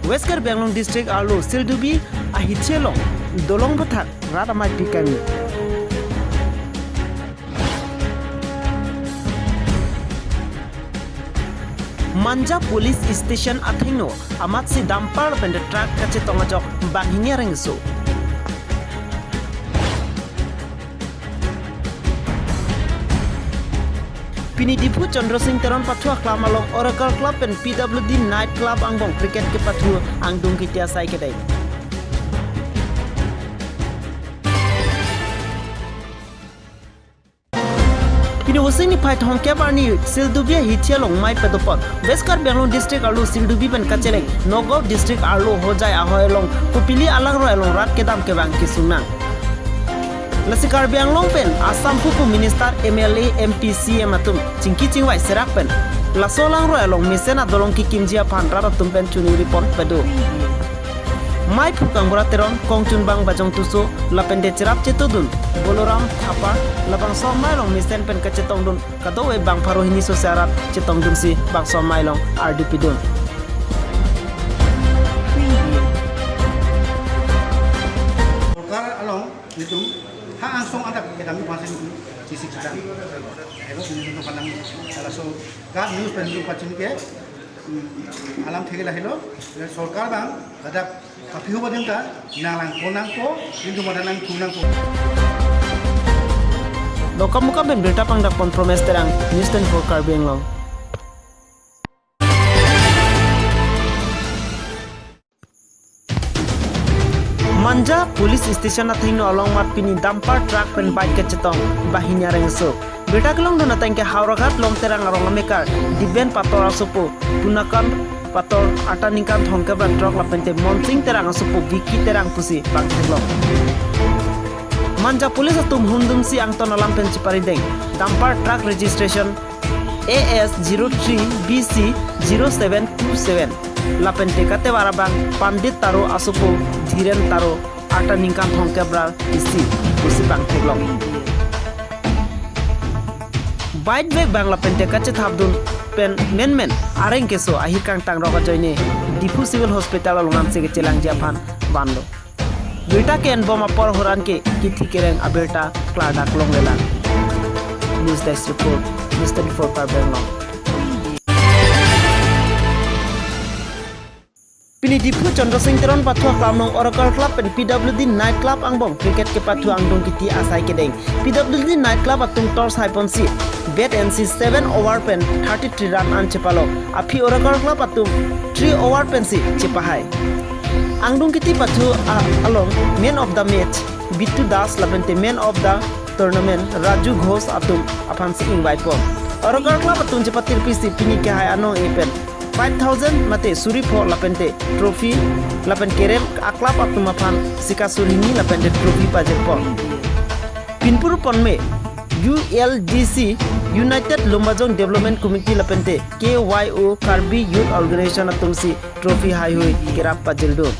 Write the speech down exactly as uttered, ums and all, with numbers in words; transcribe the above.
West Karbi Anglong District arlo Sildubi ahithi along dolong pathak rat amei pi kangni. Manja Police Station athengno amatsi dumper pen truck kachetong ajok banghini areng keso. Pini Diphu Chandra Singh Teron pathu aklam along Oracle Club pen P W D Night Club angbong cricket kepathu angdung kiti asai kedeng. Pini Vosik niphai thomkep arni Sildubi ahithi along mei padopon West Karbi Anglong District arlo Sildubi pen kacheleng Nagaon District arlo Hojai ahoi along kopili alangroi along rat kedam kevang kesung nang. Lasi Karbi Anglong pen Assam pupu minister, M L A, M P, C M atum chingki chingvai serak pen laso alangroi along mesen adolong kekimji aphan rat atum pen chunuri pon pado. Mei phu Kangbura Teron, kongchunbang Bajong Tisso, lapente cherap chetongdun Boloram Thapa, labangso amei along mesen pen kachetongdun kadokave bang pharo hini sose arat chetongdunsi bangso amei along ardi pidun. Sorkar along nelitum ha angsong adak kedam pasi nelitum sisi kita. Elo nelitum pandang, kalau so ka news pen nelitum pachin ke, hmm, alam theke lahelo, dan sorkar bang hadak kapihu badem ta nanglang konang ko, nelitum ada nangthunang ko. Dokam Mukam pen birta pangdakpon Promes Terang, News twenty-four Karbi Anglong. Manja Police Station athengno along mat pini dumper truck pen bike kachetong banghini areng keso. Birta kelongdun ateng ke Howraghat Longterang arong amekar Diben Pator asopo Punakan Pator arta ningkan thomkep ra throk lapente Monsing Terang asopo Vicky Terang pusi bang theklong. Manja Police atum hundumsi angton alam pen cheparideng dumper truck registration A S zero three B C zero seven two seven. Lapente katevar abang Pandit Taro asopo Dhiren Taro arta ningkan thomkep ra isi pusi bang theklong. Bike bag bang lapente kachethapdun pen menmen areng keso ahi kangtang rok ajoine Diphu Civil Hospital along ansi kechelangji aphan vanlo. Birta ke-enbom apor horan ke kithi kereng abirta klardak longlelang. News Desk Report, News twenty-four Karbi Anglong. Pini Diphu Chandra Singh Teron pathu aklam along Oracle Club pen P W D Night Club angbong cricket kepathu angdung kiti asai kedeng. P W D Night Club atum toss haiponsi bat ensi seven over pen thirty-three run an chepalo. Aphi Oracle Club atum three over pensi chepahai. Angdung kiti pathu a-, along man of the match Bitu Das lapente man of the tournament Raju Ghosh atum aphansi ingvaipon. Oracle Club atum chepatirpisi pini kehai anong-e pen five thousand mate suri pho lapente trophy lapen kerem a-club atum aphan sika suri hini lapente trophy pajirpon. Pinpur ponme U L D C, United Lumbajong Development Committee lapente K Y O Karbi Youth Organization atumsi trophy haihui kerap pajirdo.